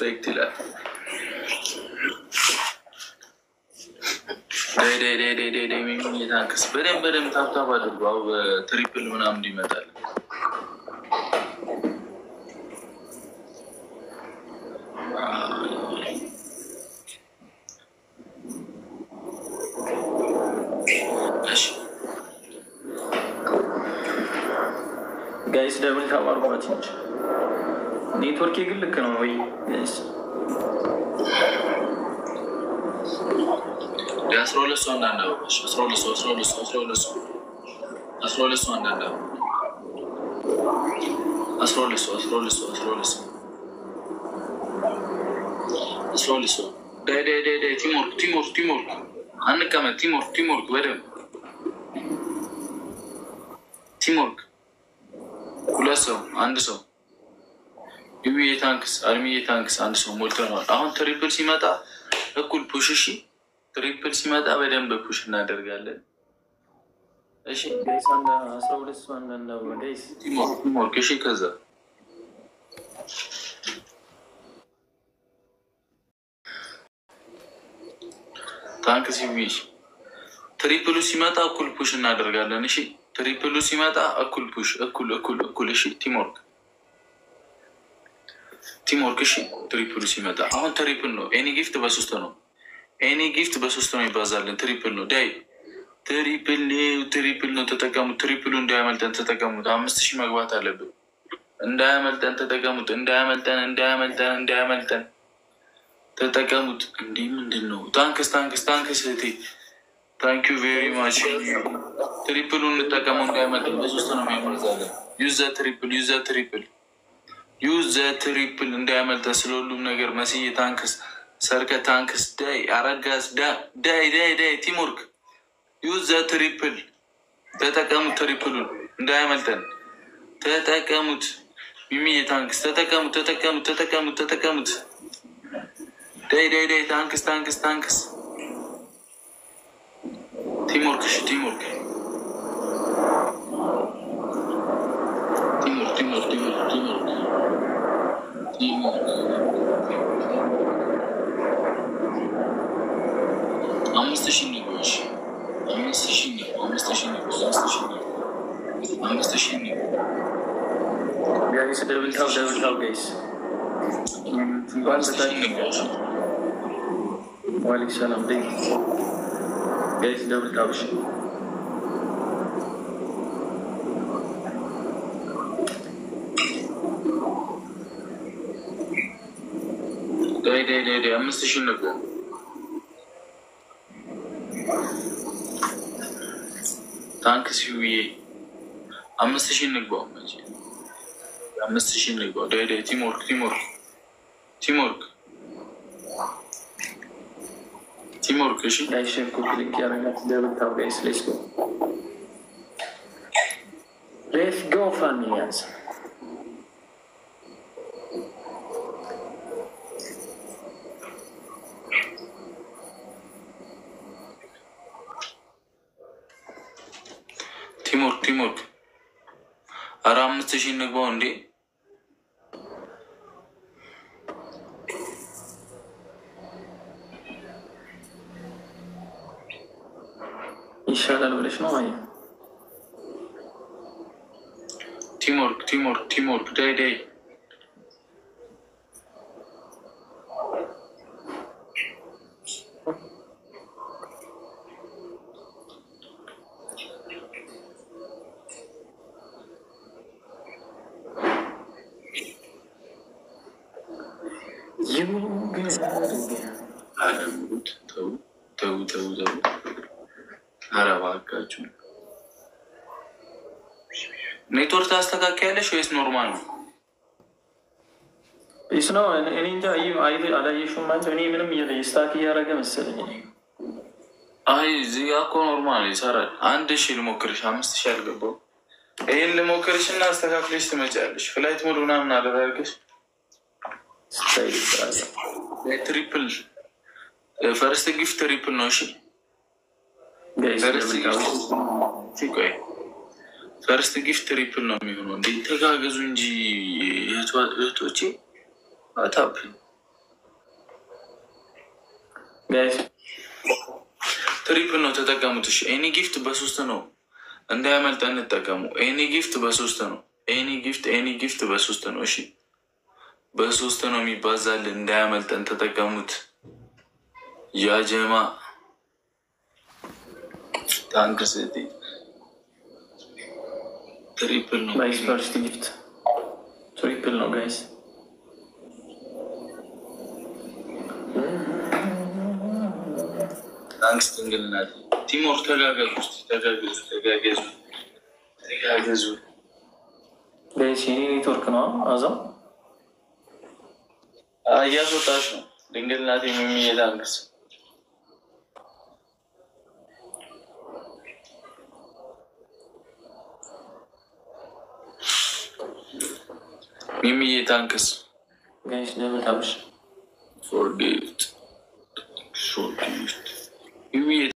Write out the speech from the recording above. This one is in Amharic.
Respect ይላል። ዳይ ዳይ ዳይ ዳይ ዳይ ዳይ ሚሚ thanks። በደንብ በደንብ tap tap አድርጉ። አሁ triple ምናምን እንዲመጣል። እሺ። Guys, double tap አድርጓት እንጂ ኔትወርኬ ግን ልክ ነው ወይ guys? 12 ሰው አንዳንድ አበባ። 12 ሰው፣ 12 ሰው፣ 12 ሰው፣ 12 ሰው አንዳንድ አበባ። 12 ሰው፣ 12 ሰው፣ 12 ሰው፣ 12 ሰው። ዳይ ዳይ ዳይ ዳይ፣ teamwork, teamwork, teamwork። አንቀመጥ። Teamwork, teamwork፣ በደንብ teamwork። ሁለት ሰው፣ አንድ ሰው። ይብዬ thanks፣ አልሚዬ thanks። አንድ ሰው ሞልተነዋል። አሁን triple ሲመጣ እኩል push። እሺ፣ triple ሲመጣ በደንብ push እናደርጋለን። እሺ። Guys, አንድ 12 ሰው አንዳንድ አበባ guys። Teamwork, teamwork። እሺ፣ ከዛ thanks ይብዬ። Triple ኡ ሲመጣ እኩል push እናደርጋለን። እሺ፣ triple ኡ ሲመጣ እኩል push፣ እኩል እኩል እኩል። እሺ፣ teamwork, teamwork። እሺ፣ triple ኡ ሲመጣ አሁን triple ነው። Any gift በሶስት ነው። Any gift በሶስት ነው ይባዛልን። Triple ነው ዳይ፣ triple ነው፣ triple ነው። ተጠቀሙት። Triple ኡ እንዳያመልጠን ተጠቀሙት። 5,000 መግባት አለብን። እንዳያመልጠን ተጠቀሙት። እንዳያመልጠን፣ እንዳያመልጠን፣ እንዳያመልጠን ተጠቀሙት። እንዲህ ምንድን ነው? Thanks, thanks, thanks እህቴ፣ thank you very much። Triple ኡ እንጠቀመው፣ እንዳያመልጠን። በሶስት ነው የሚያመልጣለን። Use the triple, use the triple, use the triple፣ እንዳያመልጠን። ስለሁሉም ነገር መስዬ thanks፣ ሰርከ thanks፣ ዳይ አረጋስ ዳይ ዳይ ዳይ፣ teamwork, use the triple፣ ተጠቀሙት። Triple ኡን እንዳያመልጠን ተጠቀሙት። ሚሚዬ thanks። ተጠቀሙት፣ ተጠቀሙት፣ ተጠቀሙት፣ ተጠቀሙት። ዳይ ዳይ ዳይ፣ thanks, thanks, thanks። Teamwork። እሺ፣ teamwork, teamwork, teamwork, teamwork, teamwork, teamwork። 5,000 ንግባ። እሺ፣ 5,000 ንግባ። 5,000 ንግባ። 5,000 ንግባ። 5,000 ንግባ። Guys, double tap, double tap guys፣ እንኳን 5,000 ንግባ። እሺ። ዋሌክ ሰላም ደይ guys፣ double tap እሺ። ዳይ ዳይ ዳይ ዳይ፣ 5,000 ንግባ። Thanks ዩዬ። 5,000 ንግባው። መቼ 5,000 ንግባው። ዳይ ዳይ፣ teamwork, teamwork, teamwork, teamwork። እሺ። Like, share, copy link ያደረጋችሁ double tap guys። Let's go, let's go families። Teamwork, teamwork። ኧረ 5,000 እንግባው እንዴ! ይሻላል ብለሽ ነው አይ? Teamwork, teamwork, teamwork። ዳይ ዳይ። ኧረ ጉድ! ተው ተው ተው ተው! ኧረ እባካችሁ፣ ኔትወርክ ታስተካክያለሽ ወይስ normal ነው? Peace ነው። እኔ እንጃ፣ አላየሽውም አንቺ? እኔ ምንም stuck እያደረገ መሰለኝ። እኔ አይ፣ እዚህ ጋ እኮ normal ይሰራል። 1,000 ልሞክርሽ፣ 5,000 አልገባው። ይህን ልሞክርሽ እና አስተካክለሽ ትመጫለሽ። Flight mode ምናምን አደራርገሽ ስታይል ይባላል። Triple፣ first gift triple ነው። እሺ። Guys. First gift፣ ቆይ፣ first gift triple ነው የሚሆነው። እንዴ፣ ተጋገዙ እንጂ እህቶቼ። Tap Guys። Triple ነው፣ ተጠቀሙት። እሺ any gift በሶስት ነው፣ እንዳያመልጠን እንጠቀሙ። Any gift በሶስት ነው። Any gift፣ any gift በሶስት ነው። እሺ በሶስት ነው የሚባዛልን፣ እንዳያመልጠን ተጠቀሙት። ያጀማ thanks፣ triple ነው። Guys, first gift triple ነው guys። Thanks ድንግልናት። Teamwork፣ ተጋገዙ፣ እስኪ ተጋገዙ፣ ተጋገዙ፣ ተጋገዙ። Guys፣ የኔ ኔትወርክ ነው አዛው። እያስወጣሽ ነው ድንግልናት የሚሚዬ thanks። ሚሚዬ thanks። Guys, double tap። For gift, for gift ሚሚዬ።